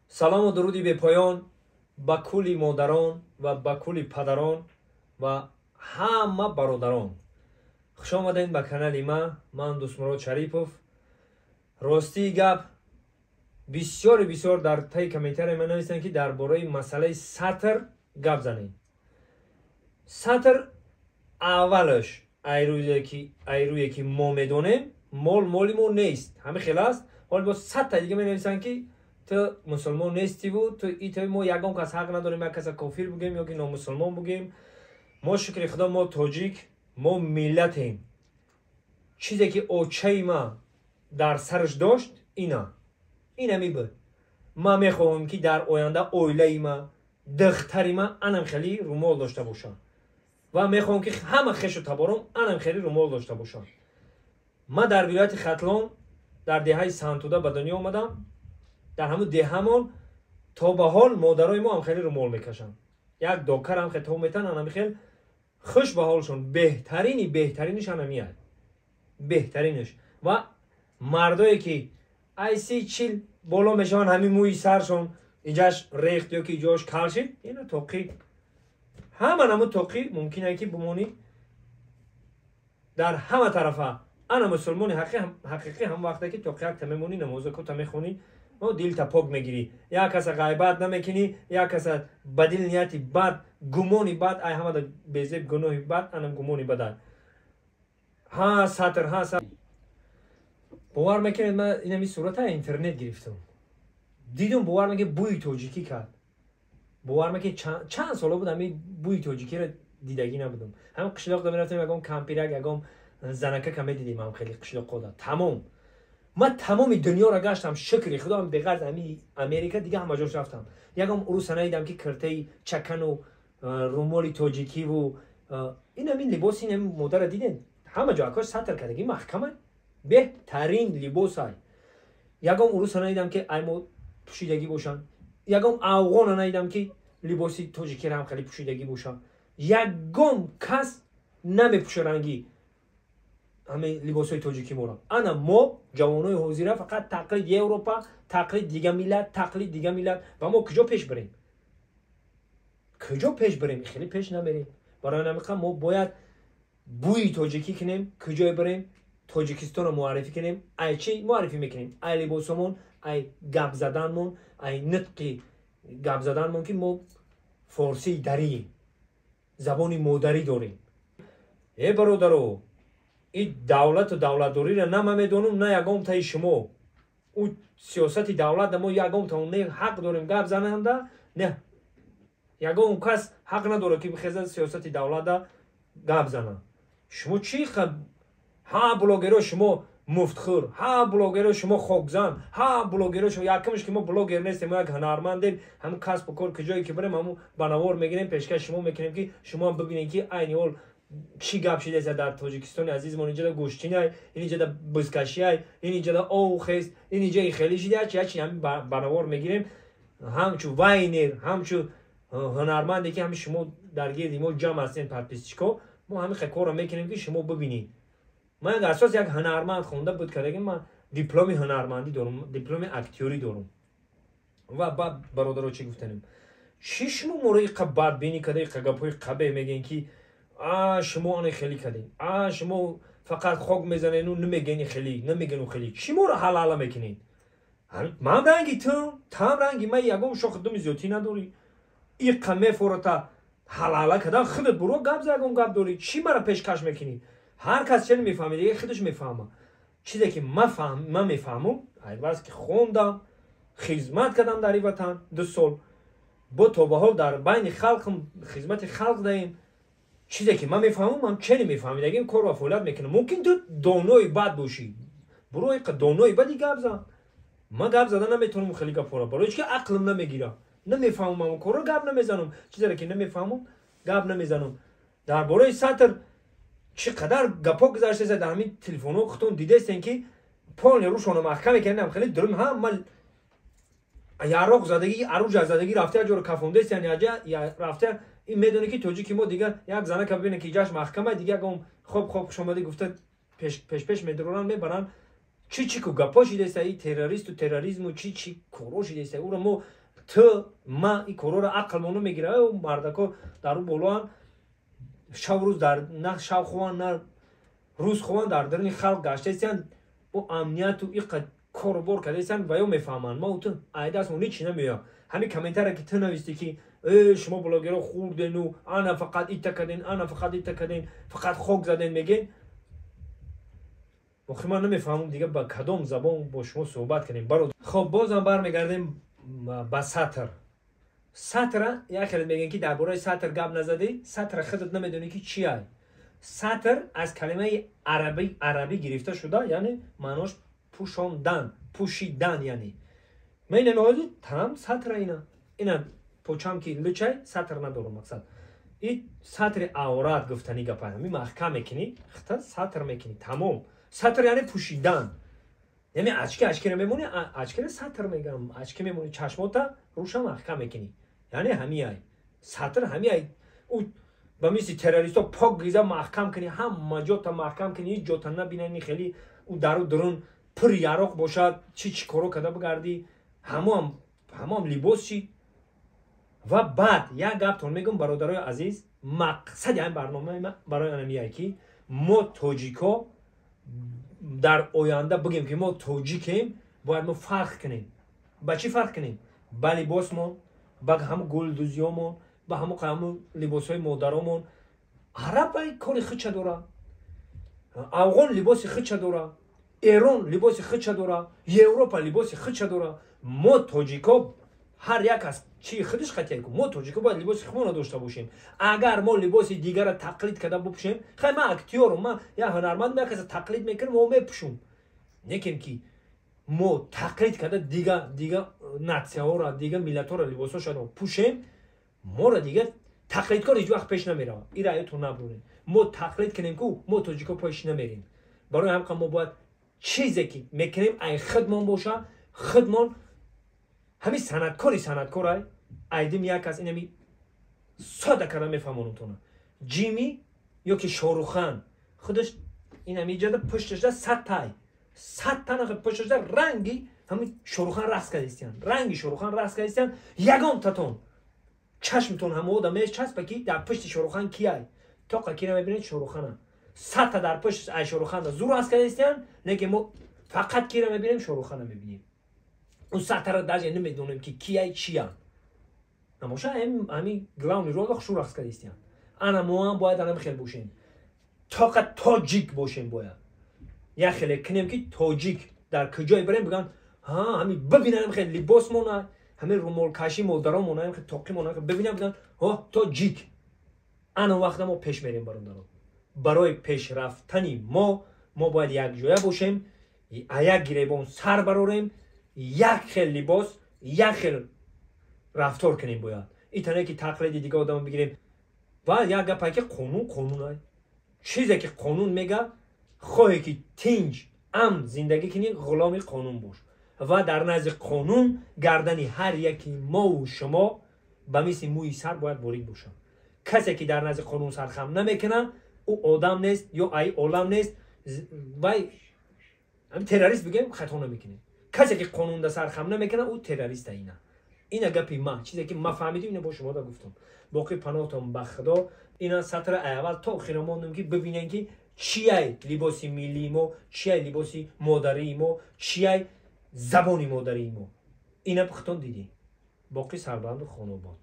Салому дуруди бепоён ба кулли модарон ва ба кулли падарон ва ҳама бародарон. Хуш омадед ба канали ма. Ман Дӯстмурод Шарипов. Ростии гап, бисёри бисёр дар таи комментария ман нависанд, ки дар бораи масъалаи сатр гап занед. Сатр аввалаш айрӯе ки мо медонем, мол моли мо нест, ҳамин хел аст. Ҳол боз садта дига менависанд, ки ту мусулмон нестиву ту ито. Мо ягон кас ҳақ надорем як каса кофир бугем ё ки номусулмон бугем. Мо, шукри Худо, мо тоҷик, мо миллатем. Чизе ки очаи ма дар сараш дошт, ина инами буд. Ман мехоҳам, ки дар оянда оилаи ма, духтари ма анам хеле румол дошта бошад ва мехоҳам, ки ҳама хешу табором анам хеле румол дошта бошанд. Ман дар вилояти Хатлон, дар деҳаи Сантуда ба дунё омадам. Дар ҳамун деҳамон то ба ҳол модарои мо ҳам хеле румол мекашанд, як докар ҳам хел то метан, анами хел хуш ба ҳолшон. Беҳтарини беҳтариниш анамияд, беҳтаринаш. Ва мардое ки ай 30-40 боло мешаванд, ҳамин мӯи саршон иҷаш рехт ё ки иҷош кал шид, ина тоқӣ, ҳама намуд тоқӣ мумкин ки бимонӣ дар ҳама тарафа. Ана мусулмони ҳақиқӣ ҳам вақте ки тоқиякта мемонӣ, намозакота мехонӣ, дилта пок мегирӣ, як каса ғайбат намекунӣ, як каса ба дил нияти бад, гумони бад. Ай ҳамада безеб гуноҳи бад анам гумони бад. Ҳа, сатр, ҳа, сатр. Бовар мекунед, ман инами сурата интернет гирифтам, дидум, бовар мекунед, бӯи тоҷикӣ кард. Бовар мекунед, чанд сола буд, ҳами бӯи тоҷикиро дидагӣ набудам. Ҳам қишлоқ мерафтем, ягон кампирак, ягон занакака медидим, ҳам хеле қишлоқода, тамом. Ман тамоми дунёро гаштам, шукри Худо, беғарз ами Америка дига ҳама ҷош рафтам, ягон уруса надидам, ки киртаи чакану румоли тоҷикиву ин ҳамин либоси ин модара дидем. Ҳама ҷо акош сатр кардагӣ, маҳкама, беҳтарин либосай. Ягон уруса надидам, ки ай мо пӯшидагӣ бошанд. Ягон афғона надидам, ки либоси тоҷикиро ҳам хеле пӯшидагӣ бошанд. Ягон кас намепӯша ранги ҳамин либосҳои тоҷикӣ моро. Ана мо ҷавонои ҳозира фақат тақлид Европа, тақлид дига миллат, тақлид дига миллат. Ва мо куҷо пеш бирем? Куҷо пеш бирем? Хеле пеш намерем. Барои ҳамин мо бояд бӯи тоҷикӣ кунем, куҷое бирем, Тоҷикистонро муаррифӣ кунем. Ай чӣ муаррифӣ мекунем? Ай либосомон, ай гап заданмон, ай нутқи гап заданмон, ки мо форсии дарием, забони модарӣ дорем. Э, бародаро, ин давлату давлатдориро на ман медонам, на ягонтаи шумо. Ӯ сиёсати давлат мо ягонтаон не ҳақ дорем гап зананда, не ягон кас ҳақ надорад, ки бихезад, сиёсати давлата гап занад. Шумо чӣ? Ҳа, блогеро, шумо муфтхӯр, ҳа, блогеро, шумо хокзан, ҳа, блогеро, шумо. Якумш ки мо блогер нестем, мо як ҳунармандем. Ҳамун касбу кор, куҷое ки бирем, ҳамун ба навор мегирем, пешкаш шумо мекунем, ки шумоам бибинед, ки айни ҳол чӣ гап шидааст дар Тоҷикистони азизмон. Инҷода гӯштинай, инҷода бузкашиай, инҷода овхест, инҷа хеле шида, чи ҳамин ба навор мегирем, ҳамчу вайнер, ҳамчу ҳунарманде, ки ҳами шумо дар гирди мо ҷамъ ҳастем, подписчико. Мо ҳамин корро мекунем, ки шумо бибинед. Ман як асос як ҳунарманд хонда буд кардагим, ман дипломи ҳунармандӣ дорам, дипломи актёрӣ дорам. Ва баъд, бародаро, чӣ гуфтанем? Чӣ шумо моро иқа бадбинӣ карда, иқа гапҳои қабеҳ мегӯен, ки а шумо ане хеле кардем, а шумо фақат хок мезанену намегени хеле, намегену хеле? Чӣ моро ҳалала мекунед? Ман ранги ту, там ранги ман, ягон шохи думи зиёдтӣ надорӣ. Иқа мефората ҳалала кардан, худат буро гап за, ягон гап дорӣ, чӣ мара пешкаш мекунӣ? Ҳар кас чел мефаҳмед, дига худаш мефаҳма. Чизе ки ман мефаҳмам, айбас ки хондам, хизмат кардам дар ин ватан 2 сол, бо то ба ҳол дар байни халқам хизмати халқ даем. Чизе ки ман мефаҳмам, ман чени мефаҳмидагим кор ва фаъолият мекунам. Мумкин ту донои бад бошӣ, буро иқа донои бади гап зан. Ман гап зада наметавонам хеле гапҳоро, барои чи ки ақлам намегира, намефаҳмам корро, гап намезанам. Чизере ки намефаҳмам, гап намезанам. Дар бораи сатр чӣ қадар гапҳо гузаштеса дар ҳамин телефонҳо, худтон дидестен, ки полный рӯшона маҳкам мекардам, хеле дурум ҳама яроқ задагӣ, аружа задагӣ, рафта ҷоро кафондестен, рафта. Ин медоне, ки тоҷики мо дига як занака бибине, ки ҷаш маҳкама, дига ягон хоб хоб хушомадӣ гуфта, пешпеш медуроранд, мебаранд. Чӣ чӣ ку гапо шидаиста, и террористу терроризму чӣ чӣ коро шидаиста. Уро мо, ту, ма и корора ақлмо намегира. Мардако дар ӯ болоан, шав рӯз дар на шав хованд, на рӯз хованд, дар даруни халқ гаштаистиянд, бо амнияту иқа кору бор кардаистиянд ва ё мефаҳманд. Ма ту айдастмо ҳеч намеояд. Ҳамин комментария, ки ту навистӣ, ки э шумо блогеро хурдену ана фақат ита карден, ана фақат ита карден, фақат хок заден, мегӯен. Охир ман намефаҳмам, дига ба кадом забон бо шумо суҳбат кунем, бародар. Хоб, бозам бармегардем ба сатр. Сатра як хеле мегӯен, ки дар бораи сатр гап назадӣ, сатра худат намедонӣ, ки чи ай. Сатр аз калимаи арабӣ гирифта шуда, яъне маънош пӯшондан, пӯшидан. Яъне ман ина меҳози танам сатра, ина почам, ки лучай, сатр надорам. Мақсад и сатри аврат гуфтани гапа, ҳами маҳкам мекунӣ, хта сатр мекунӣ, тамом. Сатр яъне пӯшидан, яъне очки, очкиро мемонӣ, очкиро сатр мегӯям, очки мемонӣ, чашмота рӯша маҳкам мекунӣ, яъне ҳамиай сатр, ҳамиай. Ӯ ба мисли террористо пок гиза маҳкам кунӣ, ҳама ҷота маҳкам кунӣ, ҳеҷ ҷота набинани. Хеле ӯ дару дурун пур яроқ бошад, чӣ чӣ коро карда бигардӣ, ҳамоам либос чӣ. Ва баъд як гаптон мегӯм, бародарои азиз, мақсади ҳамин барномаи барои анамияе, ки мо тоҷико дар оянда бигем, ки мо тоҷикем, бояд мо фарқ кунем. Ба чӣ фарқ кунем? Ба либосмон, ба ҳамн гулдузиёмон, ба ҳамн либосҳои модаромон. Араб ай кори худша дора, афғон либоси худша дора, Эрон либоси худша дора, Европа либоси худша дора. Мо тоҷико ҳар як аз чи худаш хатия ку. Мо тоҷико бояд либоси худмонро дошта бошем. Агар мо либоси дигарро тақлид карда бипӯшем, хай, ман актёрум, ман як ҳунарманд, як каса тақлид мекунам, мо мепӯшум. Некем ки мо тақлид карда дига нацияҳоро, дига миллатҳоро либосҳошро пӯшем, моро дига тақлидкор ҳеҷ вақт пеш намеравад. Ира аётон набурем. Мо тақлид кунем ку, мо тоҷико пеш намерем. Барои ҳамқа мо бояд чизе ки мекунем, ай худмон боша, худмон. Ҳамин санъаткори санъаткорай айдим як аст, инами сода карда мефаҳмонумтона. Ҷими ё ки Шорухан худаш инами ҷада пушташда садтай, садта нафар пушташда ранги ҳамин Шорухан рақс кардистиян, ранги Шорухан рақс кардистиян. Ягон татон чашмтон ҳама одам мечаспа, ки дар пушти Шорухан кияй? Тоқа кира мебинед? Шорухана. Садта дар пушти ай Шорухана зур рақс кардистиян, лекин мо фақат кира мебинем? Шорухана мебинем. Ӯ садтара даже намедонем, ки кияй, чиян. Намоша ҳами главный роль хушу рақс кардистиян. Ана моам бояд анам хел бошем, тоқа тоҷик бошем. Бояд як хеле кунем, ки тоҷик дар куҷое барем, бигӯянд, ҳа, ҳами бибинам, хел либосмона, ҳамин румолкаши модаромона, хел тоқимона бибинам, бигӯянд, ҳо, тоҷик. Ана вақта мо пеш мерем, бародарон. Барои пешрафтани мо бояд якҷоя бошем, як гиребон сар барорем, як хел либос, як хел рафтор кунем. Бояд итане ки тақлиди дига одамо бигирем. Ва як гапае, ки қонун қонун, чизе ки қонун мега, хоҳе ки тинҷ амн зиндагӣ кунӣ, ғуломи қонун бош. Ва дар назди қонун гардани ҳар яки мову шумо ба мисли мӯи сар бояд борик бошад. Касе ки дар назди қонун сархам намекунад, ӯ одам нест ё ай олам нест, вай террорист бигем, хато намекунем. Касе ки қонунда сархам намекунад, ӯ террориста. Ина гапи ман, чизе ки ма фаҳмидим, ина бо шумо да гуфтам. Боқӣ паноҳтон ба Худо. Ина сатра аввал то охира мондем, ки бибинем, ки чияй либоси миллии мо, чияй либоси модарии мо, чияй забони модарии мо. Ина пухтон дидем. Боқӣ сарбаланду хонобод.